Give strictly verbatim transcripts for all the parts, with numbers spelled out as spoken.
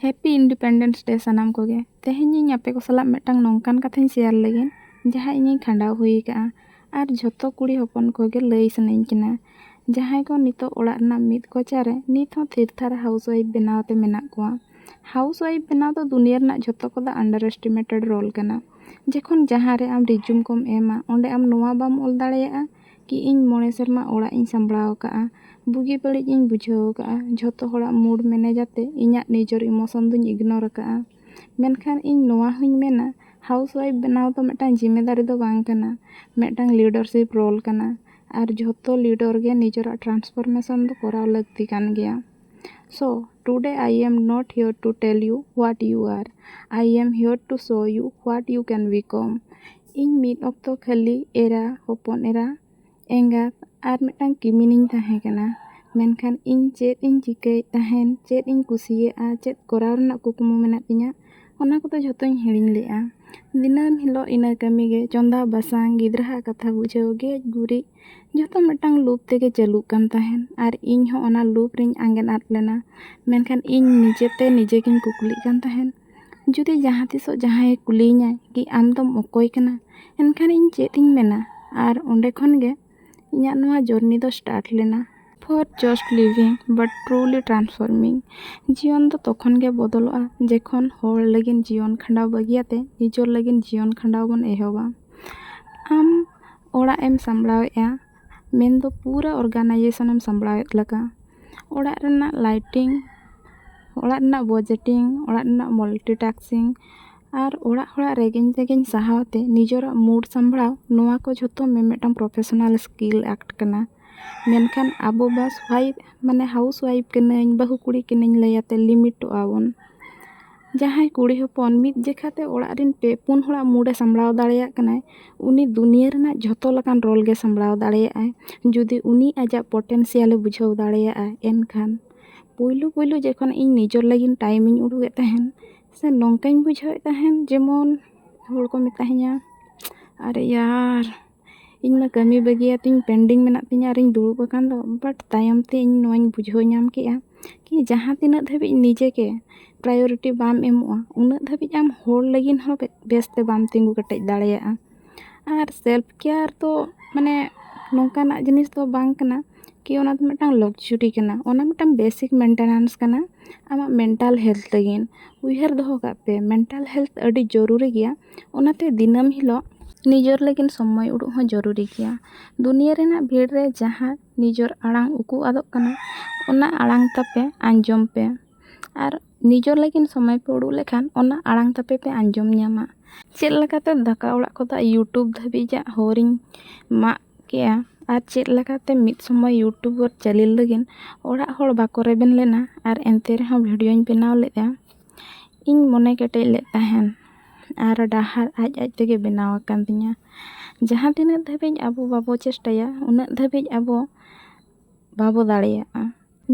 Happy Independence Day ᱥᱟᱱᱟᱢ ᱠᱚᱜᱮ᱾ ᱛᱮᱦᱮᱧ ᱤᱧ ᱟᱯᱮ ᱠᱚ ᱥᱟᱞᱟᱜ ᱢᱤᱫᱴᱟᱝ ᱱᱚᱝᱠᱟᱱ ᱠᱟᱛᱷᱟᱧ share ᱞᱟᱹᱜᱤᱫ, ᱡᱟᱦᱟᱸ ᱤᱧᱤᱧ ᱠᱷᱟᱸᱰᱟᱣ ᱦᱩᱭ ᱟᱠᱟᱫᱼᱟ᱾ ᱟᱨ ᱡᱷᱚᱛᱚ ᱠᱩᱲᱤ ᱦᱚᱯᱚᱱ ᱠᱚᱜᱮ ᱞᱟᱹᱭ ᱥᱟᱱᱟᱧ ᱠᱟᱱᱟ, ᱡᱟᱦᱟᱸᱭ ᱠᱚ ᱱᱤᱛᱚᱜ ᱚᱲᱟᱜ ᱨᱮᱱᱟᱜ ᱢᱤᱫ ᱠᱚᱪᱟᱨᱮ ᱱᱤᱛ ᱦᱚᱸ ᱛᱷᱤᱨ ᱛᱷᱟᱨ housewife ᱵᱮᱱᱟᱣ ᱛᱮ ᱢᱮᱱᱟᱜ ᱠᱚᱣᱟ᱾ Housewife ᱵᱮᱱᱟᱣ ᱫᱚ ᱫᱩᱱᱤᱭᱟᱹ ᱨᱮᱱᱟᱜ ᱡᱷᱚᱛᱚ ᱠᱷᱚᱱᱟᱜ underestimated role ᱠᱟᱱᱟ᱾ ᱡᱚᱠᱷᱚᱱ ᱡᱟᱦᱟᱸ ᱨᱮ ᱟᱢ resume ᱠᱚᱢ ᱮᱢᱟ, ᱚᱸᱰᱮ ᱟᱢ ᱱᱚᱣᱟ ᱵᱟᱢ ᱚᱞ ᱫᱟᱲᱮᱭᱟᱜᱼᱟ ᱠᱤ ᱤᱧ ᱢᱚᱬᱮ ᱥᱮᱨᱢᱟ ᱚᱲᱟᱜ ᱤᱧ ᱥᱟᱢᱵᱲᱟᱣ ᱟᱠᱟᱫᱼᱟ, ᱵᱩᱜᱤ ᱵᱟᱹᱲᱤᱡ ᱤᱧ ᱵᱩᱡᱷᱟᱹᱣ ᱟᱠᱟᱫᱼᱟ, ᱡᱷᱚᱛᱚ ᱦᱚᱲᱟᱜ mood manage ᱟᱛᱮ ᱤᱧᱟᱹᱜ ᱱᱤᱡᱮᱨ emotion ᱫᱚᱧ ignore ᱟᱠᱟᱫᱼᱟ᱾ ᱢᱮᱱᱠᱷᱟᱱ ᱤᱧ ᱱᱚᱣᱟ ᱦᱚᱸᱧ ᱢᱮᱱᱟ, housewife ᱵᱮᱱᱟᱣ ᱫᱚ ᱢᱤᱫᱴᱟᱝ ᱡᱤᱢᱮᱫᱟᱨᱤ ᱫᱚ ᱵᱟᱝ ᱠᱟᱱᱟ, ᱢᱤᱫᱴᱟᱝ leadership role ᱠᱟᱱᱟ᱾ ᱟᱨ ᱡᱷᱚᱛᱚ leader ᱜᱮ ᱱᱤᱡᱮᱨᱟᱜ transformation ᱫᱚ ᱠᱚᱨᱟᱣ ᱞᱟᱹᱠᱛᱤ ᱠᱟᱱ ᱜᱮᱭᱟ᱾ So, today I am not here to tell you what you are. I am here to show you what you can become. ᱤᱧ ᱢᱤᱫ ᱚᱠᱛᱚ ᱠᱷᱟᱹᱞᱤ ᱮᱨᱟ, ᱦᱚᱯᱚᱱ ᱮᱨᱟ, ᱮᱸᱜᱟᱛ ᱟᱨ ᱢᱤᱫᱴᱟᱝ ᱠᱤᱢᱤᱱᱤᱧ ᱛᱟᱦᱮᱸ ᱠᱟᱱᱟ᱾ ᱢᱮᱱᱠᱷᱟᱱ ᱤᱧ ᱪᱮᱫ ᱤᱧ ᱪᱤᱠᱟᱹᱭᱮᱫ ᱛᱟᱦᱮᱱ, ᱪᱮᱫ ᱤᱧ ᱠᱩᱥᱤᱭᱟᱜᱼᱟ, ᱪᱮᱫ ᱠᱚᱨᱟᱣ ᱨᱮᱱᱟᱜ ᱠᱩᱠᱢᱩ ᱢᱮᱱᱟᱜ ᱛᱤᱧᱟᱹ, ᱚᱱᱟ ᱠᱚᱫᱚ ᱡᱷᱚᱛᱚᱧ ᱦᱤᱲᱤᱧ ᱞᱮᱫᱼᱟ᱾ ᱫᱤᱱᱟᱹᱢ ᱦᱤᱞᱳᱜ ᱤᱱᱟᱹ ᱠᱟᱹᱢᱤ ᱜᱮ, ᱪᱚᱸᱫᱟ ᱵᱟᱥᱟᱝ, ᱜᱤᱫᱽᱨᱟᱹᱣᱟᱜ ᱠᱟᱛᱷᱟ ᱵᱩᱡᱷᱟᱹᱣ, ᱜᱮᱡ ᱜᱩᱨᱤᱡ, ᱡᱷᱚᱛᱚ ᱢᱤᱫᱴᱟᱝ loop ᱛᱮᱜᱮ ᱪᱟᱹᱞᱩᱜ ᱠᱟᱱ ᱛᱟᱦᱮᱱ᱾ ᱟᱨ ᱤᱧ ᱦᱚᱸ ᱚᱱᱟ loop ᱨᱤᱧ ᱟᱸᱜᱮᱱ ᱟᱫ ᱞᱮᱱᱟ᱾ ᱢᱮᱱᱠᱷᱟᱱ ᱤᱧ ᱱᱤᱡᱮᱛᱮ ᱱᱤᱡᱮ ᱜᱤᱧ ᱠᱩᱠᱞᱤᱜ ᱠᱟᱱ ᱛᱟᱦᱮᱱ, ᱡᱩᱫᱤ ᱡᱟᱦᱟᱸ ᱛᱤᱥᱚᱜ ᱡᱟᱦᱟᱸᱭᱮ ᱠᱩᱞᱤᱭᱤᱧᱟᱭ ᱠᱤ ᱟᱢ ᱫᱚᱢ ᱚᱠᱚᱭ ᱠᱟᱱᱟ, ᱮᱱᱠᱷᱟᱱ ᱤᱧ ᱪᱮᱫ ᱤᱧ ᱢᱮᱱᱟ? ᱟᱨ ᱚᱸᱰᱮ ᱠᱷᱚᱱ ᱜᱮ ᱤᱧᱟᱹᱜ ᱱᱚᱣᱟ journey ᱫᱚ start ᱞᱮᱱᱟ᱾ For just living but truly transforming. ᱡᱤᱭᱚᱱ ᱫᱚ ᱛᱚᱠᱷᱚᱱ ᱜᱮ ᱵᱚᱫᱚᱞᱚᱜᱼᱟ, ᱡᱮᱠᱷᱚᱱ ᱦᱚᱲ ᱞᱟᱹᱜᱤᱫ ᱡᱤᱭᱚᱱ ᱠᱷᱟᱸᱰᱟᱣ ᱵᱟᱹᱜᱤᱭᱟᱛᱮ ᱱᱤᱡᱚᱨ ᱞᱟᱹᱜᱤᱫ ᱡᱤᱭᱚᱱ ᱠᱷᱟᱸᱰᱟᱣ ᱵᱚᱱ ᱮᱦᱚᱵᱟ᱾ ᱟᱢ ᱚᱲᱟᱜ ᱮᱢ ᱥᱟᱢᱵᱲᱟᱣᱮᱫᱼᱟ, ᱢᱮᱱᱫᱚ ᱯᱩᱨᱟᱹ organization ᱮᱢ ᱥᱟᱢᱵᱲᱟᱣᱮᱫ ᱞᱮᱠᱟ᱾ ᱚᱲᱟᱜ ᱨᱮᱱᱟᱜ lighting, ᱚᱲᱟᱜ ᱨᱮᱱᱟᱜ budgeting, ᱚᱲᱟᱜ ᱨᱮᱱᱟᱜ multitasking ᱟᱨ ᱚᱲᱟᱜ ᱦᱚᱲᱟᱜ ᱨᱮᱜᱮᱧ ᱛᱮᱜᱮᱧ ᱥᱟᱦᱟᱣ ᱛᱮ ᱱᱤᱡᱮᱨᱟᱜ mood ᱥᱟᱢᱵᱲᱟᱣ, ᱱᱚᱣᱟ ᱠᱚ ᱡᱷᱚᱛᱚ ᱢᱤᱢᱤᱫᱴᱟᱝ professional skill act ᱠᱟᱱᱟ᱾ ᱢᱮᱱᱠᱷᱟᱱ ᱟᱵᱚ ᱵᱟᱥ wife, ᱢᱟᱱᱮ housewife ᱠᱟᱹᱱᱟᱹᱧ, ᱵᱟᱹᱦᱩ ᱠᱩᱲᱤ ᱠᱟᱹᱱᱟᱹᱧ ᱞᱟᱹᱭ ᱟᱛᱮ limitᱚᱜᱼᱟ ᱵᱚᱱ᱾ ᱡᱟᱦᱟᱸᱭ ᱠᱩᱲᱤ ᱦᱚᱯᱚᱱ ᱢᱤᱫ ᱡᱮᱠᱷᱟᱛᱮ ᱚᱲᱟᱜ ᱨᱮᱱ ᱯᱮ ᱯᱩᱱ ᱦᱚᱲᱟᱜ mood ᱮ ᱥᱟᱢᱵᱲᱟᱣ ᱫᱟᱲᱮᱭᱟᱜ ᱠᱟᱱᱟᱭ, ᱩᱱᱤ ᱫᱩᱱᱤᱭᱟᱹ ᱨᱮᱱᱟᱜ ᱡᱷᱚᱛᱚ ᱞᱮᱠᱟᱱ role ᱜᱮ ᱥᱟᱢᱵᱲᱟᱣ ᱫᱟᱲᱮᱭᱟᱜᱼᱟᱭ, ᱡᱩᱫᱤ ᱩᱱᱤ ᱟᱡᱟᱜ potential ᱮ ᱵᱩᱡᱷᱟᱹᱣ ᱫᱟᱲᱮᱭᱟᱜᱼᱟ᱾ ᱮᱱᱠᱷᱟᱱ ᱯᱩᱭᱞᱩ ᱯᱩᱭᱞᱩ ᱡᱚᱠᱷᱚᱱ ᱤᱧ ᱱᱤᱡᱚᱨ ᱞᱟᱹᱜᱤᱫ time ᱤᱧ ᱩᱰᱩᱠᱮᱫ ᱛᱟᱦᱮᱱ, ᱥᱮ ᱱᱚᱝᱠᱟᱧ ᱵᱩᱡᱷᱟᱹᱣᱮᱫ ᱛᱟᱦᱮᱱ, ᱡᱮᱢᱚᱱ ᱦᱚᱲ ᱠᱚ ᱢᱮᱛᱟᱦᱤᱧᱟ, "ᱟᱨᱮ ᱭᱟᱨ, ᱤᱧ ᱢᱟ ᱠᱟᱹᱢᱤ ᱵᱟᱹᱜᱤᱭᱟᱛᱤᱧ pending ᱢᱮᱱᱟᱜ ᱛᱤᱧᱟ ᱟᱨᱤᱧ ᱫᱩᱲᱩᱵ ᱟᱠᱟᱱ ᱫᱚ", but ᱛᱟᱭᱚᱢ ᱛᱮ ᱤᱧ ᱱᱚᱣᱟᱧ ᱵᱩᱡᱷᱟᱹᱣ ᱧᱟᱢ ᱠᱮᱜᱼᱟ ᱠᱤ ᱡᱟᱦᱟᱸ ᱛᱤᱱᱟᱹᱜ ᱫᱷᱟᱹᱵᱤᱡ ᱱᱤᱡᱮ ᱜᱮ priority ᱵᱟᱢ ᱮᱢᱚᱜᱼᱟ, ᱩᱱᱟᱹᱜ ᱫᱷᱟᱹᱵᱤᱡ ᱟᱢ ᱦᱚᱲ ᱞᱟᱹᱜᱤᱫ ᱦᱚᱸ ᱵᱮ- ᱵᱮᱥᱛᱮ ᱵᱟᱢ ᱛᱤᱸᱜᱩ ᱠᱮᱴᱮᱡ ᱫᱟᱲᱮᱭᱟᱜᱼᱟ᱾ ᱟᱨ self care ᱫᱚ ᱢᱟᱱᱮ ᱱᱚᱝᱠᱟᱱᱟᱜ ᱡᱤᱱᱤᱥ ᱫᱚ ᱵᱟᱝ ᱠᱟᱱᱟ ᱠᱤ ᱚᱱᱟ ᱫᱚ ᱢᱤᱫᱴᱟᱝ luxury ᱠᱟᱱᱟ, ᱚᱱᱟ ᱢᱤᱫᱴᱟᱝ basic maintenance ᱠᱟᱱᱟ ᱟᱢᱟᱜ mental health ᱞᱟᱹᱜᱤᱫ᱾ ᱩᱭᱦᱟᱹᱨ ᱫᱚᱦᱚ ᱠᱟᱜ ᱯᱮ, mental health ᱟᱹᱰᱤ ᱡᱚᱨᱩᱨᱤ ᱜᱮᱭᱟ, ᱚᱱᱟᱛᱮ ᱫᱤᱱᱟᱹᱢ ᱦᱤᱞᱳᱜ ᱱᱤᱡᱮᱨ ᱞᱟᱹᱜᱤᱫ ᱥᱚᱢᱚᱭ ᱩᱰᱩᱠ ᱦᱚᱸ ᱡᱚᱨᱩᱨᱤ ᱜᱮᱭᱟ᱾ ᱫᱩᱱᱤᱭᱟᱹ ᱨᱮᱱᱟᱜ ᱵᱷᱤᱲ ᱨᱮ ᱡᱟᱦᱟᱸ ᱱᱤᱡᱮᱨ ᱟᱲᱟᱝ ᱩᱠᱩ ᱟᱫᱚᱜ ᱠᱟᱱᱟ, ᱚᱱᱟ ᱟᱲᱟᱝ ᱛᱟᱯᱮ ᱟᱸᱡᱚᱢ ᱯᱮ᱾ ᱟᱨ ᱱᱤᱡᱮᱨ ᱞᱟᱹᱜᱤᱫ ᱥᱚᱢᱚᱭ ᱯᱮ ᱩᱰᱩᱠ ᱞᱮᱠᱷᱟᱱ ᱚᱱᱟ ᱟᱲᱟᱝ ᱛᱟᱯᱮ ᱯᱮ ᱟᱸᱡᱚᱢ ᱧᱟᱢᱟ᱾ ᱪᱮᱫ ᱞᱮᱠᱟᱛᱮ ᱫᱟᱠᱟ ᱚᱲᱟᱜ ᱠᱷᱚᱱᱟᱜ YouTube ᱫᱷᱟᱹᱵᱤᱡᱟᱜ ᱦᱚᱨᱤᱧ ᱢᱟᱜ ᱠᱮᱜᱼᱟ ᱟᱨ ᱪᱮᱫ ᱞᱮᱠᱟᱛᱮ ᱢᱤᱫ ᱥᱚᱢᱚᱭ YouTuber ᱪᱟᱹᱞᱩ ᱞᱟᱹᱜᱤᱫ ᱚᱲᱟᱜ ᱦᱚᱲ ᱵᱟᱠᱚ ᱨᱮᱵᱮᱱ ᱞᱮᱱᱟ ᱟᱨ ᱮᱱᱛᱮ ᱨᱮᱦᱚᱸ ᱵᱷᱤᱰᱤᱭᱳᱧ ᱵᱮᱱᱟᱣ ᱞᱮᱫᱼᱟ᱾ ᱤᱧ ᱢᱚᱱᱮ ᱠᱮᱴᱮᱡ ᱞᱮᱫ ᱛᱟᱦᱮᱱ ᱟᱨ ᱰᱟᱦᱟᱨ ᱟᱡ ᱟᱡ ᱛᱮᱜᱮ ᱵᱮᱱᱟᱣ ᱟᱠᱟᱱ ᱛᱤᱧᱟᱹ᱾ ᱡᱟᱦᱟᱸ ᱛᱤᱱᱟᱹᱜ ᱫᱷᱟᱹᱵᱤᱡ ᱟᱵᱚ ᱵᱟᱵᱚ ᱪᱮᱥᱴᱟᱭᱟ, ᱩᱱᱟᱹᱜ ᱫᱷᱟᱹᱵᱤᱡ ᱟᱵᱚ ᱵᱟᱵᱚ ᱫᱟᱲᱮᱭᱟᱜᱼᱟ᱾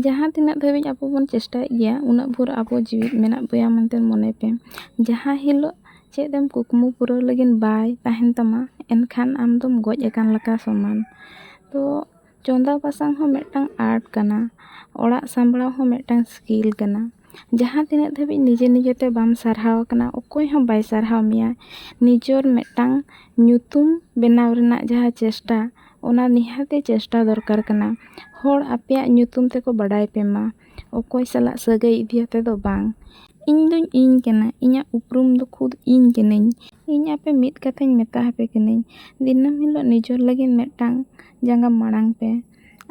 ᱡᱟᱦᱟᱸ ᱛᱤᱱᱟᱹᱜ ᱫᱷᱟᱹᱵᱤᱡ ᱟᱵᱚ ᱵᱚᱱ ᱪᱮᱥᱴᱟᱭᱮᱫ ᱜᱮᱭᱟ, ᱩᱱᱟᱹᱜ ᱵᱷᱳᱨ ᱟᱵᱚ ᱡᱤᱣᱤᱫ ᱢᱮᱱᱟᱜ ᱵᱚᱭᱟ ᱢᱮᱱᱛᱮ ᱢᱚᱱᱮ ᱯᱮ᱾ ᱡᱟᱦᱟᱸ ᱦᱤᱞᱳᱜ ᱪᱮᱫ ᱮᱢ ᱠᱩᱠᱢᱩ ᱯᱩᱨᱟᱹᱣ ᱞᱟᱹᱜᱤᱫ ᱵᱟᱭ ᱛᱟᱦᱮᱱ ᱛᱟᱢᱟ, ᱮᱱᱠᱷᱟᱱ ᱟᱢ ᱫᱚᱢ ᱜᱚᱡ ᱟᱠᱟᱱ ᱞᱮᱠᱟ ᱥᱚᱢᱟᱱ᱾ ᱛᱚ ᱪᱚᱸᱫᱟ ᱵᱟᱥᱟᱝ ᱦᱚᱸ ᱢᱤᱫᱴᱟᱝ art ᱠᱟᱱᱟ, ᱚᱲᱟᱜ ᱥᱟᱢᱵᱲᱟᱣ ᱦᱚᱸ ᱢᱤᱫᱴᱟᱝ skill ᱠᱟᱱᱟ᱾ ᱡᱟᱦᱟᱸ ᱛᱤᱱᱟᱹᱜ ᱫᱷᱟᱹᱵᱤᱡ ᱱᱤᱡᱮ ᱱᱤᱡᱮᱛᱮ ᱵᱟᱢ ᱥᱟᱨᱦᱟᱣ ᱟᱠᱟᱱᱟ, ᱚᱠᱚᱭ ᱦᱚᱸ ᱵᱟᱭ ᱥᱟᱨᱦᱟᱣ ᱢᱮᱭᱟ᱾ ᱱᱤᱡᱮᱨ ᱢᱤᱫᱴᱟᱝ ᱧᱩᱛᱩᱢ ᱵᱮᱱᱟᱣ ᱨᱮᱱᱟᱜ ᱡᱟᱦᱟᱸ ᱪᱮᱥᱴᱟ, ᱚᱱᱟ ᱱᱤᱦᱟᱹᱛ ᱜᱮ ᱪᱮᱥᱴᱟ ᱫᱚᱨᱠᱟᱨ ᱠᱟᱱᱟ᱾ ᱦᱚᱲ ᱟᱯᱮᱭᱟᱜ ᱧᱩᱛᱩᱢ ᱛᱮᱠᱚ ᱵᱟᱰᱟᱭ ᱯᱮ ᱢᱟ, ᱚᱠᱚᱭ ᱥᱟᱞᱟᱜ ᱥᱟᱹᱜᱟᱹᱭ ᱤᱫᱤ ᱟᱛᱮ ᱫᱚ ᱵᱟᱝ᱾ ᱤᱧ ᱫᱚᱧ ᱤᱧ ᱠᱟᱱᱟ, ᱤᱧᱟᱹᱜ ᱩᱯᱨᱩᱢ ᱫᱚ ᱠᱷᱩᱫ ᱤᱧ ᱠᱟᱹᱱᱟᱹᱧ᱾ ᱤᱧ ᱟᱯᱮ ᱢᱤᱫ ᱠᱟᱛᱷᱟᱧ ᱢᱮᱛᱟ ᱟᱯᱮ ᱠᱟᱹᱱᱟᱹᱧ, ᱫᱤᱱᱟᱹᱢ ᱦᱤᱞᱳᱜ ᱱᱤᱡᱮᱨ ᱞᱟᱹᱜᱤᱫ ᱢᱤᱫᱴᱟᱝ ᱡᱟᱸᱜᱟ ᱢᱟᱲᱟᱝ ᱯᱮ᱾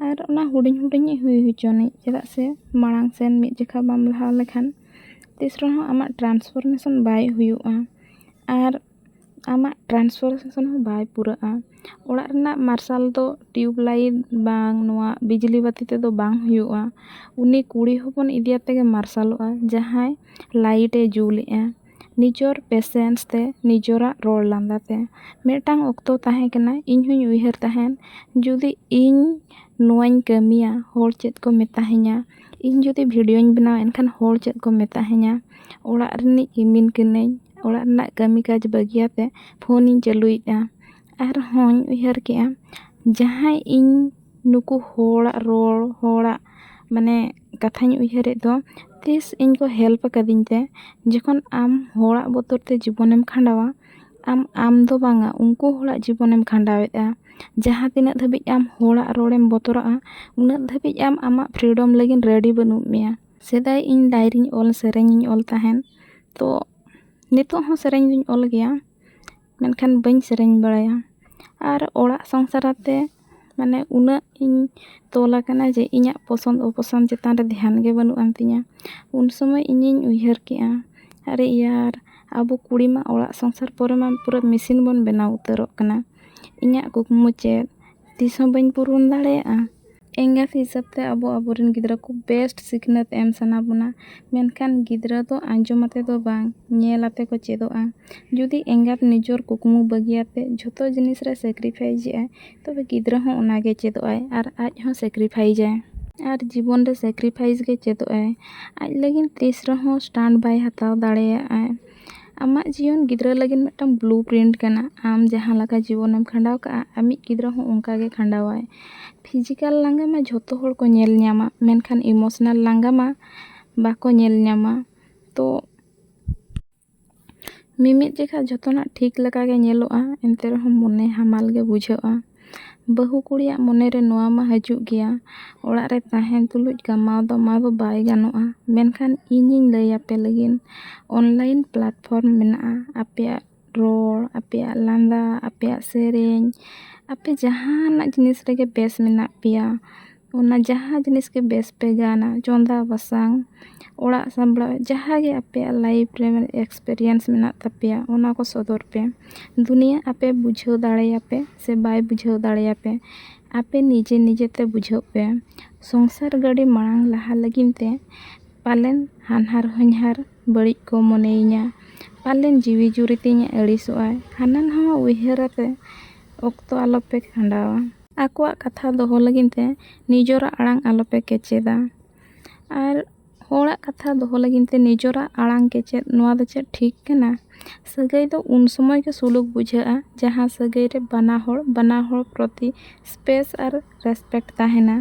ᱟᱨ ᱚᱱᱟ ᱦᱩᱰᱤᱧ ᱦᱩᱰᱤᱧ ᱦᱩᱭ ᱦᱚᱪᱚᱱᱤᱡ, ᱪᱮᱫᱟᱜ ᱥᱮ ᱢᱟᱲᱟᱝ ᱥᱮᱱ ᱢᱤᱫ ᱡᱚᱠᱷᱟ ᱵᱟᱢ ᱞᱟᱦᱟ ᱞᱮᱠᱷᱟᱱ ᱛᱤᱥ ᱨᱮᱦᱚᱸ ᱟᱢᱟᱜ transformation ᱵᱟᱭ ᱦᱩᱭᱩᱜᱼᱟ᱾ ᱟᱨ ᱟᱢᱟᱜ transformation ᱦᱚᱸ ᱵᱟᱭ ᱯᱩᱨᱟᱹᱜᱼᱟ᱾ ᱚᱲᱟᱜ ᱨᱮᱱᱟᱜ ᱢᱟᱨᱥᱟᱞ ᱫᱚ tube light ᱵᱟᱝ ᱱᱚᱣᱟ ᱵᱤᱡᱽᱞᱤ ᱵᱟᱹᱛᱤ ᱛᱮᱫᱚ ᱵᱟᱝ ᱦᱩᱭᱩᱜᱼᱟ᱾ ᱩᱱᱤ ᱠᱩᱲᱤ ᱦᱚᱯᱚᱱ ᱤᱫᱤ ᱟᱛᱮ ᱜᱮ ᱢᱟᱨᱥᱟᱞᱚᱜᱼᱟ, ᱡᱟᱦᱟᱸᱭ light ᱮ ᱡᱩᱞᱮᱜᱼᱟ᱾ ᱱᱤᱡᱚᱨ patience ᱛᱮ, ᱱᱤᱡᱚᱨᱟᱜ ᱨᱚᱲ ᱞᱟᱸᱫᱟ ᱛᱮ᱾ ᱢᱤᱫᱴᱟᱝ ᱚᱠᱛᱚ ᱛᱟᱦᱮᱸ ᱠᱟᱱᱟ, ᱤᱧ ᱦᱚᱧ ᱩᱭᱦᱟᱹᱨ ᱛᱟᱦᱮᱸᱱ, ᱡᱩᱫᱤ ᱤᱧ ᱱᱚᱣᱟᱧ ᱠᱟᱹᱢᱤᱭᱟ, ᱦᱚᱲ ᱪᱮᱫ ᱠᱚ ᱢᱮᱛᱟᱦᱤᱧᱟ? ᱤᱧ ᱡᱩᱫᱤ ᱵᱷᱤᱰᱤᱭᱳᱧ ᱵᱮᱱᱟᱣᱟ, ᱮᱱᱠᱷᱟᱱ ᱦᱚᱲ ᱪᱮᱫ ᱠᱚ ᱢᱮᱛᱟᱦᱤᱧᱟ? ᱚᱲᱟᱜ ᱨᱤᱱᱤᱡ ᱠᱟᱹᱢᱤᱱ ᱠᱟᱹᱱᱟᱹᱧ, ᱚᱲᱟᱜ ᱨᱮᱱᱟᱜ ᱠᱟᱹᱢᱤ ᱠᱟᱡᱽ ᱵᱟᱹᱜᱤᱭᱟᱛᱮ ᱯᱷᱳᱱᱤᱧ ᱪᱟᱹᱞᱩᱭᱮᱫᱼᱟ᱾ ᱟᱨᱦᱚᱸᱧ ᱩᱭᱦᱟᱹᱨ ᱠᱮᱜᱼᱟ, ᱡᱟᱦᱟᱸᱭ ᱤᱧ ᱱᱩᱠᱩ ᱦᱚᱲᱟᱜ ᱨᱚᱲ, ᱦᱚᱲᱟᱜ ᱢᱟᱱᱮ ᱠᱟᱛᱷᱟᱧ ᱩᱭᱦᱟᱹᱨᱮᱫ ᱫᱚ, ᱛᱤᱥ ᱤᱧ ᱠᱚ ᱦᱮᱞᱯ ᱟᱠᱟᱫᱤᱧ ᱛᱮ, ᱡᱚᱠᱷᱚᱱ ᱟᱢ ᱦᱚᱲᱟᱜ ᱵᱚᱛᱚᱨ ᱛᱮ ᱡᱤᱵᱚᱱᱮᱢ ᱠᱷᱟᱸᱰᱟᱣᱟ, ᱟᱢ ᱟᱢ ᱫᱚ ᱵᱟᱝᱟ, ᱩᱱᱠᱩ ᱦᱚᱲᱟᱜ ᱡᱤᱵᱚᱱᱮᱢ ᱠᱷᱟᱸᱰᱟᱣᱮᱫᱼᱟ᱾ ᱡᱟᱦᱟᱸ ᱛᱤᱱᱟᱹᱜ ᱫᱷᱟᱹᱵᱤᱡ ᱟᱢ ᱦᱚᱲᱟᱜ ᱨᱚᱲᱮᱢ ᱵᱚᱛᱚᱨᱟᱜᱼᱟ, ᱩᱱᱟᱹᱜ ᱫᱷᱟᱹᱵᱤᱡ ᱟᱢ ᱟᱢᱟᱜ ᱯᱷᱨᱤᱰᱚᱢ ᱞᱟᱹᱜᱤᱫ ᱨᱮᱰᱤ ᱵᱟᱹᱱᱩᱜ ᱢᱮᱭᱟ᱾ ᱥᱮᱫᱟᱭ ᱤᱧ ᱰᱟᱭᱨᱤᱧ ᱚᱞ, ᱥᱮᱨᱮᱧᱤᱧ ᱚᱞ ᱛᱟᱦᱮᱸᱫ, ᱛᱚ ᱱᱤᱛᱚᱜ ᱦᱚᱸ ᱥᱮᱨᱮᱧ ᱫᱚᱧ ᱚᱞ ᱜᱮᱭᱟ, ᱢᱮᱱᱠᱷᱟᱱ ᱵᱟᱹᱧ ᱥᱮᱨᱮᱧ ᱵᱟᱲᱟᱭᱟ᱾ ᱟᱨ ᱚᱲᱟᱜ ᱥᱚᱝᱥᱟᱨ ᱟᱛᱮ ᱢᱟᱱᱮ ᱩᱱᱟᱹᱜ ᱤᱧ ᱛᱚᱞ ᱟᱠᱟᱱᱟ ᱡᱮ ᱤᱧᱟᱹᱜ ᱯᱚᱥᱚᱱᱫ ᱚᱯᱚᱥᱚᱱᱫ ᱪᱮᱛᱟᱱ ᱨᱮ ᱫᱷᱮᱭᱟᱱ ᱜᱮ ᱵᱟᱹᱱᱩᱜ ᱟᱱ ᱛᱤᱧᱟᱹ᱾ ᱩᱱ ᱥᱚᱢᱚᱭ ᱤᱧᱤᱧ ᱩᱭᱦᱟᱹᱨ ᱠᱮᱜᱼᱟ, ᱟᱨᱮ ᱭᱟᱨ, ᱟᱵᱚ ᱠᱩᱲᱤ ᱢᱟ ᱚᱲᱟᱜ ᱥᱚᱝᱥᱟᱨ ᱯᱚᱨᱮ ᱢᱟ ᱯᱩᱨᱟᱹ ᱢᱮᱥᱤᱱ ᱵᱚᱱ ᱵᱮᱱᱟᱣ ᱩᱛᱟᱹᱨᱚᱜ ᱠᱟᱱᱟ᱾ ᱤᱧᱟᱹᱜ ᱠᱩᱠᱢᱩ ᱪᱮᱫ? ᱛᱤᱥ ᱦᱚᱸ ᱵᱟᱹᱧ ᱯᱩᱨᱚᱱ ᱫᱟᱲᱮᱭᱟᱜᱼᱟ᱾ ᱮᱸᱜᱟᱛ ᱦᱤᱥᱟᱹᱵ ᱛᱮ ᱟᱵᱚ ᱟᱵᱚᱨᱮᱱ ᱜᱤᱫᱽᱨᱟᱹ ᱠᱚ ᱵᱮᱥᱴ ᱥᱤᱠᱷᱱᱟᱹᱛ ᱮᱢ ᱥᱟᱱᱟ ᱵᱚᱱᱟ, ᱢᱮᱱᱠᱷᱟᱱ ᱜᱤᱫᱽᱨᱟᱹ ᱫᱚ ᱟᱸᱡᱚᱢ ᱟᱛᱮ ᱫᱚ ᱵᱟᱝ, ᱧᱮᱞ ᱟᱛᱮ ᱠᱚ ᱪᱮᱫᱚᱜᱼᱟ᱾ ᱡᱩᱫᱤ ᱮᱸᱜᱟᱛ ᱱᱤᱡᱚᱨ ᱠᱩᱠᱢᱩ ᱵᱟᱹᱜᱤᱭᱟᱛᱮ ᱡᱷᱚᱛᱚ ᱡᱤᱱᱤᱥ ᱨᱮ ᱥᱮᱠᱨᱤᱯᱷᱟᱭᱤᱥ ᱮᱫᱟᱭ, ᱛᱚᱵᱮ ᱜᱤᱫᱽᱨᱟᱹ ᱦᱚᱸ ᱚᱱᱟ ᱜᱮ ᱪᱮᱫᱚᱜ ᱟᱭ ᱟᱨ ᱟᱡ ᱦᱚᱸ ᱥᱮᱠᱨᱤᱯᱷᱟᱭᱤᱥ ᱟᱭ᱾ ᱟᱨ ᱡᱤᱵᱚᱱ ᱨᱮ ᱥᱮᱠᱨᱤᱯᱷᱟᱭᱤᱥ ᱜᱮ ᱪᱮᱫᱚᱜ ᱟᱭ᱾ ᱟᱡ ᱞᱟᱹᱜᱤᱫ ᱛᱤᱥ ᱨᱮᱦᱚᱸ ᱥᱴᱟᱱᱰ ᱵᱟᱭ ᱦᱟᱛᱟᱣ ᱫᱟᱲᱮᱭᱟᱜᱼᱟᱭ᱾ ᱟᱢᱟᱜ ᱡᱤᱭᱚᱱ ᱜᱤᱫᱽᱨᱟᱹ ᱞᱟᱹᱜᱤᱫ ᱢᱤᱫᱴᱟᱝ ᱵᱞᱩ ᱯᱨᱤᱱᱴ ᱠᱟᱱᱟ᱾ ᱟᱢ ᱡᱟᱦᱟᱸ ᱞᱮᱠᱟ ᱡᱤᱵᱚᱱᱮᱢ ᱠᱷᱟᱸᱰᱟᱣ ᱠᱟᱜᱼᱟ, ᱟᱢᱤᱡ ᱜᱤᱫᱽᱨᱟᱹ ᱦᱚᱸ ᱚᱱᱠᱟ ᱜᱮ ᱠᱷᱟᱸᱰᱟᱣᱟᱭ᱾ ᱯᱷᱤᱡᱤᱠᱟᱞ ᱞᱟᱸᱜᱟ ᱢᱟ ᱡᱷᱚᱛᱚ ᱦᱚᱲ ᱠᱚ ᱧᱮᱞ ᱧᱟᱢᱟ, ᱢᱮᱱᱠᱷᱟᱱ ᱤᱢᱳᱥᱚᱱᱟᱞ ᱞᱟᱸᱜᱟ ᱢᱟ ᱵᱟᱠᱚ ᱧᱮᱞ ᱧᱟᱢᱟ᱾ ᱛᱚ ᱢᱤᱢᱤᱫ ᱡᱚᱠᱷᱟ ᱡᱷᱚᱛᱚᱱᱟᱜ ᱴᱷᱤᱠ ᱞᱮᱠᱟ ᱜᱮ ᱧᱮᱞᱚᱜᱼᱟ, ᱮᱱᱛᱮ ᱨᱮᱦᱚᱸ ᱢᱚᱱᱮ ᱦᱟᱢᱟᱞ ᱜᱮ ᱵᱩᱡᱷᱟᱹᱜᱼᱟ᱾ ᱵᱟᱹᱦᱩ ᱠᱩᱲᱤᱭᱟᱜ ᱢᱚᱱᱮ ᱨᱮ ᱱᱚᱣᱟ ᱢᱟ ᱦᱤᱡᱩᱜ ᱜᱮᱭᱟ, ᱚᱲᱟᱜ ᱨᱮ ᱛᱟᱦᱮᱱ ᱛᱩᱞᱩᱡ ᱠᱟᱢᱟᱣ ᱫᱚ ᱢᱟ ᱫᱚ ᱵᱟᱭ ᱜᱟᱱᱚᱜᱼᱟ᱾ ᱢᱮᱱᱠᱷᱟᱱ ᱤᱧᱤᱧ ᱞᱟᱹᱭ ᱟᱯᱮ ᱞᱟᱹᱜᱤᱫ, ᱚᱱᱞᱟᱭᱤᱱ ᱯᱞᱟᱴᱯᱷᱚᱨᱢ ᱢᱮᱱᱟᱜᱼᱟ᱾ ᱟᱯᱮᱭᱟᱜ ᱨᱚᱲ, ᱟᱯᱮᱭᱟᱜ ᱞᱟᱸᱫᱟ, ᱟᱯᱮᱭᱟᱜ ᱥᱮᱨᱮᱧ, ᱟᱯᱮ ᱡᱟᱦᱟᱱᱟᱜ ᱡᱤᱱᱤᱥ ᱨᱮᱜᱮ ᱵᱮᱥ ᱢᱮᱱᱟᱜ ᱯᱮᱭᱟ, ᱚᱱᱟ ᱡᱟᱦᱟᱸ ᱡᱤᱱᱤᱥ ᱜᱮ ᱵᱮᱥ ᱯᱮ ᱜᱟᱱᱟ, ᱪᱚᱸᱫᱟ ᱵᱟᱥᱟᱝ, ᱚᱲᱟᱜ ᱥᱟᱢᱵᱲᱟᱣ, ᱡᱟᱦᱟᱸ ᱜᱮ ᱟᱯᱮᱭᱟᱜ ᱞᱟᱭᱤᱯᱷ ᱨᱮ ᱮᱠᱥᱯᱮᱨᱤᱭᱮᱱᱥ ᱢᱮᱱᱟᱜ ᱛᱟᱯᱮᱭᱟ, ᱚᱱᱟ ᱠᱚ ᱥᱚᱫᱚᱨ ᱯᱮ᱾ ᱫᱩᱱᱤᱭᱟᱹ ᱟᱯᱮ ᱵᱩᱡᱷᱟᱹᱣ ᱫᱟᱲᱮᱭᱟᱯᱮ ᱥᱮ ᱵᱟᱭ ᱵᱩᱡᱷᱟᱹᱣ ᱫᱟᱲᱮᱭᱟᱯᱮ, ᱟᱯᱮ ᱱᱤᱡᱮ ᱱᱤᱡᱮ ᱛᱮ ᱵᱩᱡᱷᱟᱹᱜ ᱯᱮ᱾ ᱥᱚᱝᱥᱟᱨ ᱜᱟᱹᱰᱤ ᱢᱟᱲᱟᱝ ᱞᱟᱦᱟ ᱞᱟᱹᱜᱤᱫ ᱛᱮ ᱯᱟᱞᱮᱱ ᱦᱟᱱᱦᱟᱨ ᱦᱚᱧᱦᱟᱨ ᱵᱟᱹᱲᱤᱡ ᱠᱚ ᱢᱚᱱᱮᱭᱤᱧᱟ, ᱯᱟᱞᱮᱱ ᱡᱤᱣᱤ ᱡᱩᱨᱤ ᱛᱤᱧ ᱟᱹᱲᱤᱥᱚᱜᱼᱟᱭ᱾ ᱦᱟᱱᱟ ᱱᱟᱣᱟ ᱩᱭᱦᱟᱹᱨ ᱟᱛᱮ ᱚᱠᱛᱚ ᱟᱞᱚᱯᱮ ᱠᱷᱟᱸᱰᱟᱣᱟ᱾ ᱟᱠᱚᱣᱟᱜ ᱠᱟᱛᱷᱟ ᱫᱚᱦᱚ ᱞᱟᱹᱜᱤᱫ ᱛᱮ ᱱᱤᱡᱚᱨᱟᱜ ᱟᱲᱟᱝ ᱟᱞᱚᱯᱮ ᱠᱮᱪᱮᱫᱟ᱾ ᱟᱨ ᱦᱚᱲᱟᱜ ᱠᱟᱛᱷᱟ ᱫᱚᱦᱚ ᱞᱟᱹᱜᱤᱫ ᱛᱮ ᱱᱤᱡᱚᱨᱟᱜ ᱟᱲᱟᱝ ᱠᱮᱪᱮᱫ, ᱱᱚᱣᱟ ᱫᱚ ᱪᱮᱫ ᱴᱷᱤᱠ ᱠᱟᱱᱟ? ᱥᱟᱹᱜᱟᱹᱭ ᱫᱚ ᱩᱱ ᱥᱚᱢᱚᱭ ᱜᱮ ᱥᱩᱞᱩᱠ ᱵᱩᱡᱷᱟᱹᱜᱼᱟ, ᱡᱟᱦᱟᱸ ᱥᱟᱹᱜᱟᱹᱭ ᱨᱮ ᱵᱟᱱᱟ ᱦᱚᱲ, ᱵᱟᱱᱟ ᱦᱚᱲ ᱯᱨᱚᱛᱤ ᱥᱯᱮᱥ ᱟᱨ ᱨᱮᱥᱯᱮᱠᱴ ᱛᱟᱦᱮᱱᱟ᱾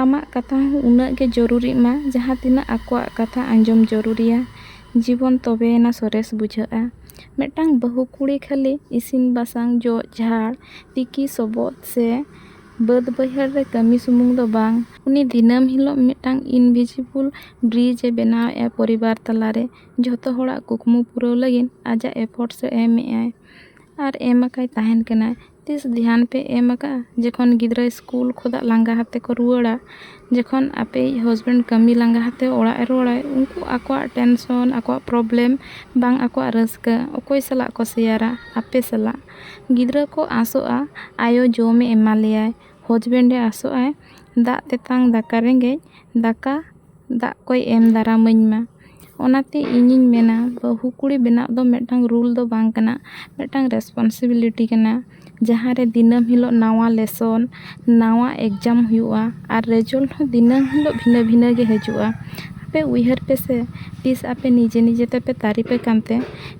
ᱟᱢᱟᱜ ᱠᱟᱛᱷᱟ ᱦᱚᱸ ᱩᱱᱟᱹᱜ ᱜᱮ ᱡᱚᱨᱩᱨᱤᱜ ᱢᱟ, ᱡᱟᱦᱟᱸ ᱛᱤᱱᱟᱹᱜ ᱟᱠᱚᱣᱟᱜ ᱠᱟᱛᱷᱟ ᱟᱸᱡᱚᱢ ᱡᱚᱨᱩᱨᱤᱭᱟ᱾ ᱡᱤᱵᱚᱱ ᱛᱚᱵᱮᱭᱮᱱᱟ ᱥᱚᱨᱮᱥ ᱵᱩᱡᱷᱟᱹᱜᱼᱟ᱾ ᱢᱤᱫᱴᱟᱝ ᱵᱟᱹᱦᱩ ᱠᱩᱲᱤ ᱠᱷᱟᱹᱞᱤ ᱤᱥᱤᱱ ᱵᱟᱥᱟᱝ, ᱡᱚᱜ ᱡᱷᱟᱲ, ᱛᱤᱠᱤ ᱥᱚᱵᱚᱫ ᱥᱮ ᱵᱟᱹᱫᱽ ᱵᱟᱹᱭᱦᱟᱹᱲ ᱨᱮ ᱠᱟᱹᱢᱤ ᱥᱩᱢᱩᱝ ᱫᱚ ᱵᱟᱝ, ᱩᱱᱤ ᱫᱤᱱᱟᱹᱢ ᱦᱤᱞᱳᱜ ᱢᱤᱫᱴᱟᱝ invisible bridge ᱮ ᱵᱮᱱᱟᱣᱮᱫᱼᱟ ᱯᱚᱨᱤᱵᱟᱨ ᱛᱟᱞᱟᱨᱮ᱾ ᱡᱷᱚᱛᱚ ᱦᱚᱲᱟᱜ ᱠᱩᱠᱢᱩ ᱯᱩᱨᱟᱹᱣ ᱞᱟᱹᱜᱤᱫ ᱟᱡᱟᱜ efforts ᱮ ᱮᱢᱮᱫᱼᱟᱭ ᱟᱨ ᱮᱢ ᱟᱠᱟᱭ ᱛᱟᱦᱮᱱ ᱠᱟᱱᱟᱭ᱾ ᱛᱤᱥ ᱫᱷᱮᱭᱟᱱ ᱯᱮ ᱮᱢ ᱟᱠᱟᱫᱼᱟ? ᱡᱚᱠᱷᱚᱱ ᱜᱤᱫᱽᱨᱟᱹ ᱥᱠᱩᱞ ᱠᱷᱚᱱᱟᱜ ᱞᱟᱸᱜᱟ ᱟᱛᱮ ᱠᱚ ᱨᱩᱣᱟᱹᱲᱟ, ᱡᱚᱠᱷᱚᱱ ᱟᱯᱮᱭᱤᱡ husband ᱠᱟᱹᱢᱤ ᱞᱟᱸᱜᱟ ᱟᱛᱮ ᱚᱲᱟᱜ ᱮ ᱨᱩᱣᱟᱹᱲᱟᱭ, ᱩᱱᱠᱩ ᱟᱠᱚᱣᱟᱜ tension, ᱟᱠᱚᱣᱟᱜ problem, ᱵᱟᱝ ᱟᱠᱚᱣᱟᱜ ᱨᱟᱹᱥᱠᱟᱹ ᱚᱠᱚᱭ ᱥᱟᱞᱟᱜ ᱠᱚ ᱥᱮᱭᱟᱨᱟ? ᱟᱯᱮ ᱥᱟᱞᱟᱜ᱾ ᱜᱤᱫᱽᱨᱟᱹ ᱠᱚ ᱟᱸᱥᱚᱜᱼᱟ ᱟᱭᱳ ᱡᱚᱢᱮ ᱮᱢᱟ ᱞᱮᱭᱟᱭ, husband ᱮ ᱟᱸᱥᱚᱜᱼᱟᱭ ᱫᱟᱜ ᱛᱮᱛᱟᱝ ᱫᱟᱠᱟ ᱨᱮᱸᱜᱮᱡ, ᱫᱟᱠᱟ ᱫᱟᱜ ᱠᱚᱭ ᱮᱢ ᱫᱟᱨᱟᱢᱟᱹᱧ ᱢᱟ᱾ ᱚᱱᱟᱛᱮ ᱤᱧᱤᱧ ᱢᱮᱱᱟ, ᱵᱟᱹᱦᱩ ᱠᱩᱲᱤ ᱵᱮᱱᱟᱣ ᱫᱚ ᱢᱤᱫᱴᱟᱝ rule ᱫᱚ ᱵᱟᱝ ᱠᱟᱱᱟ, ᱢᱤᱫᱴᱟᱝ responsibility ᱠᱟᱱᱟ, ᱡᱟᱦᱟᱸ ᱨᱮ ᱫᱤᱱᱟᱹᱢ ᱦᱤᱞᱳᱜ ᱱᱟᱣᱟ lesson, ᱱᱟᱣᱟ exam ᱦᱩᱭᱩᱜᱼᱟ ᱟᱨ result ᱦᱚᱸ ᱫᱤᱱᱟᱹᱢ ᱦᱤᱞᱳᱜ ᱵᱷᱤᱱᱟᱹ ᱵᱷᱤᱱᱟᱹ ᱜᱮ ᱦᱤᱡᱩᱜᱼᱟ᱾ ᱟᱯᱮ ᱩᱭᱦᱟᱹᱨ ᱯᱮ ᱥᱮ, ᱛᱤᱥ ᱟᱯᱮ ᱱᱤᱡᱮ ᱱᱤᱡᱮ ᱛᱮᱯᱮ ᱛᱟᱹᱨᱤᱯᱮ ᱠᱟᱱᱛᱮ?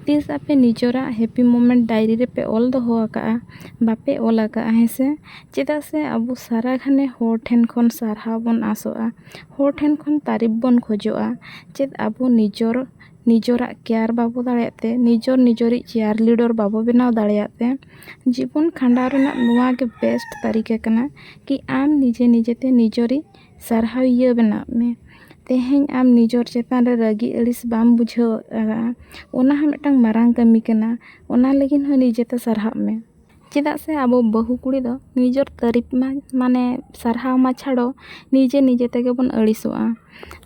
ᱛᱤᱥ ᱟᱯᱮ ᱱᱤᱡᱚᱨᱟᱜ happy moment diary ᱨᱮᱯᱮ ᱚᱞ ᱫᱚᱦᱚ ᱟᱠᱟᱫᱼᱟ? ᱵᱟᱯᱮ ᱚᱞ ᱟᱠᱟᱫᱼᱟ, ᱦᱮᱸ ᱥᱮ? ᱪᱮᱫᱟᱜ ᱥᱮ ᱟᱵᱚ ᱥᱟᱨᱟ ᱜᱷᱟᱱᱮ ᱦᱚᱲ ᱴᱷᱮᱱ ᱠᱷᱚᱱ ᱥᱟᱨᱦᱟᱣ ᱵᱚᱱ ᱟᱸᱥᱚᱜᱼᱟ, ᱦᱚᱲ ᱴᱷᱮᱱ ᱠᱷᱚᱱ ᱛᱟᱹᱨᱤᱯ ᱵᱚᱱ ᱠᱷᱚᱡᱚᱜᱼᱟ᱾ ᱪᱮᱫ ᱟᱵᱚ ᱱᱤᱡᱚᱨ, ᱱᱤᱡᱚᱨᱟᱜ care ᱵᱟᱵᱚ ᱫᱟᱲᱮᱭᱟᱜ ᱛᱮ, ᱱᱤᱡᱚᱨ ᱱᱤᱡᱚᱨᱤᱡ cheerleader ᱵᱟᱵᱚ ᱵᱮᱱᱟᱣ ᱫᱟᱲᱮᱭᱟᱜ ᱛᱮ? ᱡᱤᱵᱚᱱ ᱠᱷᱟᱸᱰᱟᱣ ᱨᱮᱱᱟᱜ ᱱᱚᱣᱟ ᱜᱮ best ᱛᱟᱹᱨᱤᱠᱟ ᱠᱟᱱᱟ ᱠᱤ ᱟᱢ ᱱᱤᱡᱮ ᱱᱤᱡᱮᱛᱮ ᱱᱤᱡᱚᱨᱤᱡ ᱥᱟᱨᱦᱟᱣᱤᱭᱟᱹ ᱵᱮᱱᱟᱜ ᱢᱮ᱾ ᱛᱮᱦᱮᱧ ᱟᱢ ᱱᱤᱡᱚᱨ ᱪᱮᱛᱟᱱ ᱨᱮ ᱨᱟᱹᱜᱤ ᱟᱹᱲᱤᱥ ᱵᱟᱢ ᱵᱩᱡᱷᱟᱹᱣ ᱟᱠᱟᱫᱼᱟ, ᱚᱱᱟ ᱦᱚᱸ ᱢᱤᱫᱴᱟᱝ ᱢᱟᱨᱟᱝ ᱠᱟᱹᱢᱤ ᱠᱟᱱᱟ᱾ ᱚᱱᱟ ᱞᱟᱹᱜᱤᱫ ᱦᱚᱸ ᱱᱤᱡᱮᱛᱮ ᱥᱟᱨᱦᱟᱜ ᱢᱮ᱾ ᱪᱮᱫᱟᱜ ᱥᱮ ᱟᱵᱚ ᱵᱟᱹᱦᱩ ᱠᱩᱲᱤ ᱫᱚ ᱱᱤᱡᱚᱨ ᱛᱟᱹᱨᱤᱯ ᱢᱟ, ᱢᱟᱱᱮ ᱥᱟᱨᱦᱟᱣ ᱢᱟ ᱪᱷᱟᱲᱚ, ᱱᱤᱡᱮ ᱱᱤᱡᱮ ᱛᱮᱜᱮ ᱵᱚᱱ ᱟᱹᱲᱤᱥᱚᱜᱼᱟ᱾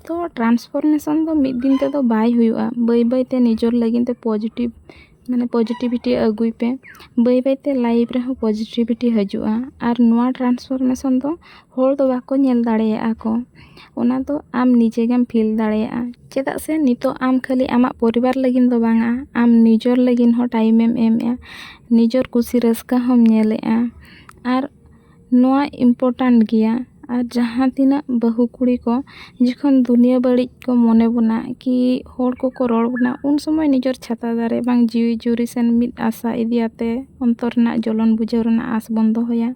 ᱛᱚ transformation ᱫᱚ ᱢᱤᱫ ᱫᱤᱱ ᱛᱮᱫᱚ ᱵᱟᱭ ᱦᱩᱭᱩᱜᱼᱟ᱾ ᱵᱟᱹᱭ ᱵᱟᱹᱭ ᱛᱮ ᱱᱤᱡᱚᱨ ᱞᱟᱹᱜᱤᱫ ᱛᱮ positive, ᱢᱟᱱᱮ positivity ᱟᱹᱜᱩᱭ ᱯᱮ᱾ ᱵᱟᱹᱭ ᱵᱟᱹᱭ ᱛᱮ life ᱨᱮᱦᱚᱸ positivity ᱦᱤᱡᱩᱜᱼᱟ᱾ ᱟᱨ ᱱᱚᱣᱟ transformation ᱫᱚ ᱦᱚᱲ ᱫᱚ ᱵᱟᱠᱚ ᱧᱮᱞ ᱫᱟᱲᱮᱭᱟᱜᱼᱟ ᱠᱚ, ᱚᱱᱟ ᱫᱚ ᱟᱢ ᱱᱤᱡᱮ ᱜᱮᱢ feel ᱫᱟᱲᱮᱭᱟᱜᱼᱟ᱾ ᱪᱮᱫᱟᱜ ᱥᱮ ᱱᱤᱛᱚᱜ ᱟᱢ ᱠᱷᱟᱹᱞᱤ ᱟᱢᱟᱜ ᱯᱚᱨᱤᱵᱟᱨ ᱞᱟᱹᱜᱤᱫ ᱫᱚ ᱵᱟᱝᱟ, ᱟᱢ ᱱᱤᱡᱚᱨ ᱞᱟᱹᱜᱤᱫ ᱦᱚᱸ time ᱮᱢ ᱮᱢᱮᱜᱼᱟ, ᱱᱤᱡᱚᱨ ᱠᱩᱥᱤ ᱨᱟᱹᱥᱠᱟᱹ ᱦᱚᱸᱢ ᱧᱮᱞᱮᱜᱼᱟ᱾ ᱟᱨ ᱱᱚᱣᱟ important ᱜᱮᱭᱟ, ᱟᱨ ᱡᱟᱦᱟᱸ ᱛᱤᱱᱟᱹᱜ ᱵᱟᱹᱦᱩ ᱠᱩᱲᱤ ᱠᱚ ᱡᱚᱠᱷᱚᱱ ᱫᱩᱱᱤᱭᱟᱹ ᱵᱟᱹᱲᱤᱡ ᱠᱚ ᱢᱚᱱᱮ ᱵᱚᱱᱟ ᱠᱤ ᱦᱚᱲ ᱠᱚᱠᱚ ᱨᱚᱲ ᱵᱚᱱᱟ, ᱩᱱ ᱥᱚᱢᱚᱭ ᱱᱤᱡᱮᱨ ᱪᱷᱟᱛᱟ ᱫᱟᱨᱮ ᱵᱟᱝ ᱡᱤᱣᱤ ᱡᱩᱨᱤ ᱥᱮᱱ ᱢᱤᱫ ᱟᱥᱟ ᱤᱫᱤᱭᱟᱛᱮ ᱚᱱᱛᱚᱨ ᱨᱮᱱᱟᱜ ᱡᱚᱞᱚᱱ ᱵᱩᱡᱷᱟᱹᱣ ᱨᱮᱱᱟᱜ ᱟᱸᱥ ᱵᱚᱱ ᱫᱚᱦᱚᱭᱟ᱾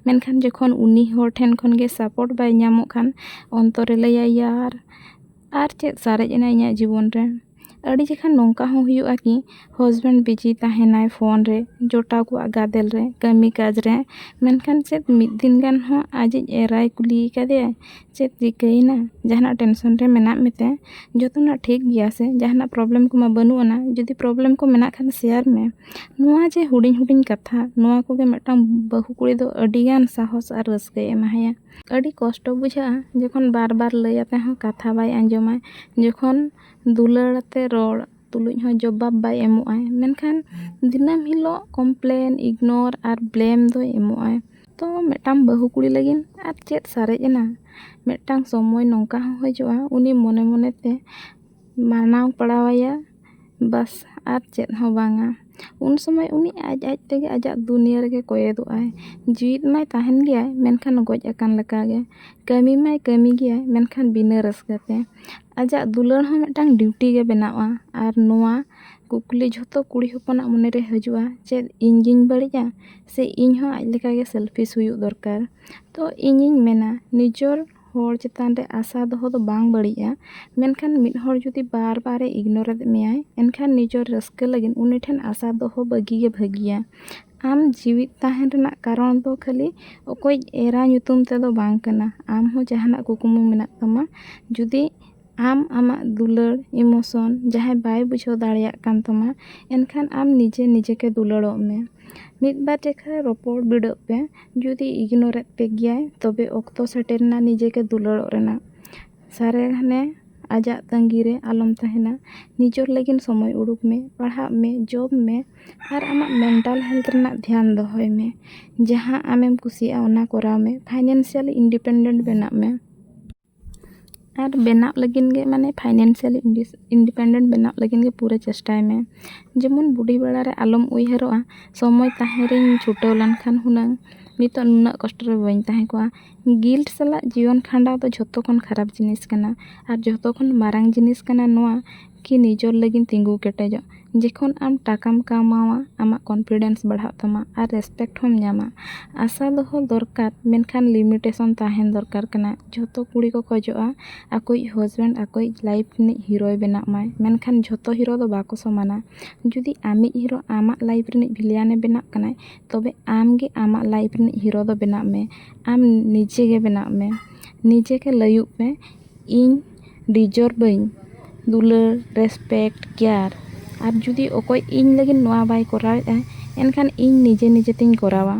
ᱢᱮᱱᱠᱷᱟᱱ ᱡᱚᱠᱷᱚᱱ ᱩᱱᱤ ᱦᱚᱲ ᱴᱷᱮᱱ ᱠᱷᱚᱱ ᱜᱮ support ᱵᱟᱭ ᱧᱟᱢᱚᱜ ᱠᱷᱟᱱ ᱚᱱᱛᱚᱨ ᱨᱮ ᱞᱟᱹᱭᱟᱭ, "ᱭᱟᱨ, ᱟᱨ ᱪᱮᱫ ᱥᱟᱨᱮᱡ ᱮᱱᱟ ᱤᱧᱟᱹᱜ ᱡᱤᱵᱚᱱ ᱨᱮ?" ᱟᱹᱰᱤ ᱡᱚᱠᱷᱟᱱ ᱱᱚᱝᱠᱟ ᱦᱚᱸ ᱦᱩᱭᱩᱜᱼᱟ ᱠᱤ husband busy ᱛᱟᱦᱮᱱᱟᱭ phone ᱨᱮ, ᱡᱚᱴᱟᱣ ᱠᱚᱣᱟᱜ ᱜᱟᱫᱮᱞ ᱨᱮ, ᱠᱟᱹᱢᱤ ᱠᱟᱡᱽ ᱨᱮ, ᱢᱮᱱᱠᱷᱟᱱ ᱪᱮᱫ ᱢᱤᱫ ᱫᱤᱱ ᱜᱟᱱ ᱦᱚᱸ ᱟᱡᱤᱡ ᱮᱨᱟᱭ ᱠᱩᱞᱤ ᱟᱠᱟᱫᱮᱭᱟ, "ᱪᱮᱫ ᱪᱤᱠᱟᱹᱭᱮᱱᱟ? ᱡᱟᱦᱟᱱᱟᱜ tension ᱨᱮ ᱢᱮᱱᱟᱜ ᱢᱮᱛᱮ? ᱡᱚᱛᱚᱱᱟᱜ ᱴᱷᱤᱠ ᱜᱮᱭᱟ ᱥᱮ? ᱡᱟᱦᱟᱱᱟᱜ problem ᱠᱚᱢᱟ ᱵᱟᱹᱱᱩᱜ ᱟᱱᱟ, ᱡᱩᱫᱤ problem ᱠᱚ ᱢᱮᱱᱟᱜ ᱠᱷᱟᱱ share ᱢᱮ᱾" ᱱᱚᱣᱟ ᱡᱮ ᱦᱩᱰᱤᱧ ᱦᱩᱰᱤᱧ ᱠᱟᱛᱷᱟ, ᱱᱚᱣᱟ ᱠᱚᱜᱮ ᱢᱤᱫᱴᱟᱝ ᱵᱟᱹᱦᱩ ᱠᱩᱲᱤ ᱫᱚ ᱟᱹᱰᱤ ᱜᱟᱱ ᱥᱟᱦᱚᱥ ᱟᱨ ᱨᱟᱹᱥᱠᱟᱹᱭ ᱮᱢᱟᱦᱟᱭᱟ᱾ ᱟᱹᱰᱤ ᱠᱚᱥᱴᱚ ᱵᱩᱡᱷᱟᱹᱜᱼᱟ ᱡᱚᱠᱷᱚᱱ ᱵᱟᱨ ᱵᱟᱨ ᱞᱟᱹᱭ ᱟᱛᱮ ᱦᱚᱸ ᱠᱟᱛᱷᱟ ᱵᱟᱭ ᱟᱸᱡᱚᱢᱟ, ᱡᱚᱠᱷᱚᱱ ᱫᱩᱞᱟᱹᱲ ᱟᱛᱮ ᱨᱚᱲ ᱛᱩᱞᱩᱡ ᱦᱚᱸ ᱡᱚᱵᱟᱵ ᱵᱟᱭ ᱮᱢᱚᱜᱼᱟᱭ, ᱢᱮᱱᱠᱷᱟᱱ ᱫᱤᱱᱟᱹᱢ ᱦᱤᱞᱳᱜ complain, ignore ᱟᱨ blame ᱫᱚᱭ ᱮᱢᱚᱜᱼᱟᱭ᱾ ᱛᱚ ᱢᱤᱫᱴᱟᱝ ᱵᱟᱹᱦᱩ ᱠᱩᱲᱤ ᱞᱟᱹᱜᱤᱫ ᱟᱨ ᱪᱮᱫ ᱥᱟᱨᱮᱡ ᱮᱱᱟ? ᱢᱤᱫᱴᱟᱝ ᱥᱚᱢᱚᱭ ᱱᱚᱝᱠᱟ ᱦᱚᱸ ᱦᱤᱡᱩᱜᱼᱟ, ᱩᱱᱤ ᱢᱚᱱᱮ ᱢᱚᱱᱮᱛᱮ ᱢᱟᱱᱟᱣ ᱯᱟᱲᱟᱣᱟᱭᱟ, ᱵᱟᱥ, ᱟᱨ ᱪᱮᱫ ᱦᱚᱸ ᱵᱟᱝᱟ᱾ ᱩᱱ ᱥᱚᱢᱚᱭ ᱩᱱᱤ ᱟᱡ ᱟᱡ ᱛᱮᱜᱮ ᱟᱡᱟᱜ ᱫᱩᱱᱤᱭᱟᱹ ᱨᱮᱜᱮ ᱠᱚᱭᱮᱫᱚᱜᱼᱟᱭ᱾ ᱡᱤᱣᱤᱫ ᱢᱟᱭ ᱛᱟᱦᱮᱱ ᱜᱮᱭᱟᱭ, ᱢᱮᱱᱠᱷᱟᱱ ᱜᱚᱡ ᱟᱠᱟᱱ ᱞᱮᱠᱟᱜᱮ᱾ ᱠᱟᱹᱢᱤ ᱢᱟᱭ ᱠᱟᱹᱢᱤ ᱜᱮᱭᱟᱭ, ᱢᱮᱱᱠᱷᱟᱱ ᱵᱤᱱᱟᱹ ᱨᱟᱹᱥᱠᱟᱹ ᱛᱮ᱾ ᱟᱡᱟᱜ ᱫᱩᱞᱟᱹᱲ ᱦᱚᱸ ᱢᱤᱫᱴᱟᱝ duty ᱜᱮ ᱵᱮᱱᱟᱜᱼᱟ᱾ ᱟᱨ ᱱᱚᱣᱟ ᱠᱩᱠᱞᱤ ᱡᱷᱚᱛᱚ ᱠᱩᱲᱤ ᱦᱚᱯᱚᱱᱟᱜ ᱢᱚᱱᱮᱨᱮ ᱦᱤᱡᱩᱜᱼᱟ, "ᱪᱮᱫ ᱤᱧ ᱜᱤᱧ ᱵᱟᱹᱲᱤᱡᱼᱟ, ᱥᱮ ᱤᱧ ᱦᱚᱸ ᱟᱡ ᱞᱮᱠᱟᱜᱮ selfish ᱦᱩᱭᱩᱜ ᱫᱚᱨᱠᱟᱨ?" ᱛᱚ ᱤᱧᱤᱧ ᱢᱮᱱᱟ, ᱱᱤᱡᱚᱨ ᱦᱚᱲ ᱪᱮᱛᱟᱱ ᱨᱮ ᱟᱥᱟ ᱫᱚᱦᱚ ᱫᱚ ᱵᱟᱝ ᱵᱟᱹᱲᱤᱡᱼᱟ, ᱢᱮᱱᱠᱷᱟᱱ ᱢᱤᱫ ᱦᱚᱲ ᱡᱩᱫᱤ ᱵᱟᱨ ᱵᱟᱨᱮ ignore ᱮᱫ ᱢᱮᱭᱟᱭ, ᱮᱱᱠᱷᱟᱱ ᱱᱤᱡᱚᱨ ᱨᱟᱹᱥᱠᱟᱹ ᱞᱟᱹᱜᱤᱫ ᱩᱱᱤ ᱴᱷᱮᱱ ᱟᱥᱟ ᱫᱚᱦᱚ ᱵᱟᱹᱜᱤ ᱜᱮ ᱵᱷᱟᱹᱜᱤᱭᱟ᱾ ᱟᱢ ᱡᱤᱣᱤᱫ ᱛᱟᱦᱮᱱ ᱨᱮᱱᱟᱜ ᱠᱟᱨᱚᱱ ᱫᱚ ᱠᱷᱟᱹᱞᱤ ᱚᱠᱚᱭ ᱮᱨᱟ ᱧᱩᱛᱩᱢ ᱛᱮᱫᱚ ᱵᱟᱝ ᱠᱟᱱᱟ᱾ ᱟᱢ ᱦᱚᱸ ᱡᱟᱦᱟᱱᱟᱜ ᱠᱩᱠᱢᱩ ᱢᱮᱱᱟᱜ ᱛᱟᱢᱟ, ᱡᱩᱫᱤ ᱟᱢ ᱟᱢᱟᱜ ᱫᱩᱞᱟᱹᱲ, emotion ᱡᱟᱦᱟᱸᱭ ᱵᱟᱭ ᱵᱩᱡᱷᱟᱹᱣ ᱫᱟᱲᱮᱭᱟᱜ ᱠᱟᱱ ᱛᱟᱢᱟ, ᱮᱱᱠᱷᱟᱱ ᱟᱢ ᱱᱤᱡᱮ ᱱᱤᱡᱮ ᱜᱮ ᱫᱩᱞᱟᱹᱲᱚᱜ ᱢᱮ᱾ ᱢᱤᱫ ᱵᱟᱨ ᱡᱮᱠᱷᱟ ᱨᱚᱯᱚᱲ ᱵᱤᱰᱟᱹᱜ ᱯᱮ᱾ ᱡᱩᱫᱤ ignore ᱮᱫ ᱯᱮ ᱜᱮᱭᱟᱭ, ᱛᱚᱵᱮ ᱚᱠᱛᱚ ᱥᱮᱴᱮᱨ ᱮᱱᱟ ᱱᱤᱡᱮ ᱜᱮ ᱫᱩᱞᱟᱹᱲᱚᱜ ᱨᱮᱱᱟᱜ᱾ ᱥᱟᱨᱮ ᱦᱟᱱᱮ ᱟᱡᱟᱜ ᱛᱟᱺᱜᱤ ᱨᱮ ᱟᱞᱚᱢ ᱛᱟᱦᱮᱱᱟ᱾ ᱱᱤᱡᱚᱨ ᱞᱟᱹᱜᱤᱫ ᱥᱚᱢᱚᱭ ᱩᱰᱩᱠ ᱢᱮ, ᱯᱟᱲᱦᱟᱜ ᱢᱮ, job ᱢᱮ, ᱟᱨ ᱟᱢᱟᱜ mental health ᱨᱮᱱᱟᱜ ᱫᱷᱮᱭᱟᱱ ᱫᱚᱦᱚᱭ ᱢᱮ᱾ ᱡᱟᱦᱟᱸ ᱟᱢᱮᱢ ᱠᱩᱥᱤᱭᱟᱜᱼᱟ, ᱚᱱᱟ ᱠᱚᱨᱟᱣ ᱢᱮ᱾ Financial independent ᱵᱮᱱᱟᱜ ᱢᱮ᱾ ᱟᱨ ᱵᱮᱱᱟᱜ ᱞᱟᱹᱜᱤᱫ ᱜᱮ, ᱢᱟᱱᱮ, financial indis-, independent ᱵᱮᱱᱟᱜ ᱞᱟᱹᱜᱤᱫ ᱜᱮ ᱯᱩᱨᱟᱹ ᱪᱮᱥᱴᱟᱭ ᱢᱮ᱾ ᱡᱮᱢᱚᱱ ᱵᱩᱰᱷᱤ ᱵᱮᱲᱟ ᱨᱮ ᱟᱞᱚᱢ ᱩᱭᱦᱟᱹᱨᱚᱜᱼᱟ, ᱥᱚᱢᱚᱭ ᱛᱟᱦᱮᱸ ᱨᱮᱧ ᱪᱷᱩᱴᱟᱹᱣ ᱞᱮᱱᱠᱷᱟᱱ ᱦᱩᱱᱟᱹᱝ ᱱᱤᱛᱚᱜ ᱱᱩᱱᱟᱹᱜ ᱠᱚᱥᱴᱚ ᱨᱮ ᱵᱟᱹᱧ ᱛᱟᱦᱮᱸ ᱠᱚᱜᱼᱟ᱾ ᱜᱤᱞᱴ ᱥᱟᱞᱟᱜ ᱡᱤᱭᱚᱱ ᱠᱷᱟᱸᱰᱟᱣ ᱫᱚ ᱡᱷᱚᱛᱚ ᱠᱷᱚᱱ ᱠᱷᱟᱨᱟᱯ ᱡᱤᱱᱤᱥ ᱠᱟᱱᱟ᱾ ᱟᱨ ᱡᱷᱚᱛᱚ ᱠᱷᱚᱱ ᱢᱟᱨᱟᱝ ᱡᱤᱱᱤᱥ ᱠᱟᱱᱟ ᱱᱚᱣᱟ ᱠᱤ ᱱᱤᱡᱚᱨ ᱞᱟᱹᱜᱤᱫ ᱛᱤᱸᱜᱩ ᱠᱮᱴᱮᱡᱚᱜ᱾ ᱡᱚᱠᱷᱚᱱ ᱟᱢ ᱴᱟᱠᱟᱢ ᱠᱟᱢᱟᱣᱟ, ᱟᱢᱟᱜ ᱠᱚᱱᱯᱷᱤᱰᱮᱱᱥ ᱵᱟᱲᱦᱟᱜ ᱛᱟᱢᱟ ᱟᱨ ᱨᱮᱥᱯᱮᱠᱴ ᱦᱚᱸᱢ ᱧᱟᱢᱟ᱾ ᱟᱥᱟ ᱫᱚᱦᱚ ᱫᱚᱨᱠᱟᱨ, ᱢᱮᱱᱠᱷᱟᱱ ᱞᱤᱢᱤᱴᱮᱥᱚᱱ ᱛᱟᱦᱮᱱ ᱫᱚᱨᱠᱟᱨ ᱠᱟᱱᱟ᱾ ᱡᱷᱚᱛᱚ ᱠᱩᱲᱤ ᱠᱚ ᱠᱷᱚᱡᱚᱜᱼᱟ ᱟᱠᱚᱭᱤᱡ ᱦᱟᱡᱵᱮᱱᱰ ᱟᱠᱚᱭᱤᱡ ᱞᱟᱭᱤᱯᱷ ᱨᱤᱱᱤᱡ ᱦᱤᱨᱳᱭ ᱵᱮᱱᱟᱜ ᱢᱟᱭ, ᱢᱮᱱᱠᱷᱟᱱ ᱡᱷᱚᱛᱚ ᱦᱤᱨᱳ ᱫᱚ ᱵᱟᱠᱚ ᱥᱚᱢᱟᱱᱟ᱾ ᱡᱩᱫᱤ ᱟᱢᱤᱡ ᱦᱤᱨᱳ ᱟᱢᱟᱜ ᱞᱟᱭᱤᱯᱷ ᱨᱤᱱᱤᱡ ᱵᱷᱤᱞᱤᱭᱟᱱᱮ ᱵᱮᱱᱟᱜ ᱠᱟᱱᱟᱭ, ᱛᱚᱵᱮ ᱟᱢ ᱜᱮ ᱟᱢᱟᱜ ᱞᱟᱭᱤᱯᱷ ᱨᱤᱱᱤᱡ ᱦᱤᱨᱳ ᱫᱚ ᱵᱮᱱᱟᱜ ᱢᱮ᱾ ᱟᱢ ᱱᱤᱡᱮ ᱜᱮ ᱵᱮᱱᱟᱜ ᱢᱮ᱾ ᱱᱤᱡᱮ ᱜᱮ ᱞᱟᱹᱭᱩᱜ ᱢᱮ, "ᱤᱧ ᱰᱤᱡᱟᱨᱵᱷ ᱟᱹᱧ ᱫᱩᱞᱟᱹᱲ, ᱨᱮᱥᱯᱮᱠᱴ, ᱠᱮᱭᱟᱨ᱾" ᱟᱨ ᱡᱩᱫᱤ ᱚᱠᱚᱭ ᱤᱧ ᱞᱟᱹᱜᱤᱫ ᱱᱚᱣᱟ ᱵᱟᱭ ᱠᱚᱨᱟᱣᱮᱫᱼᱟ, ᱮᱱᱠᱷᱟᱱ ᱤᱧ ᱱᱤᱡᱮ ᱱᱤᱡᱮ ᱛᱤᱧ ᱠᱚᱨᱟᱣᱟ᱾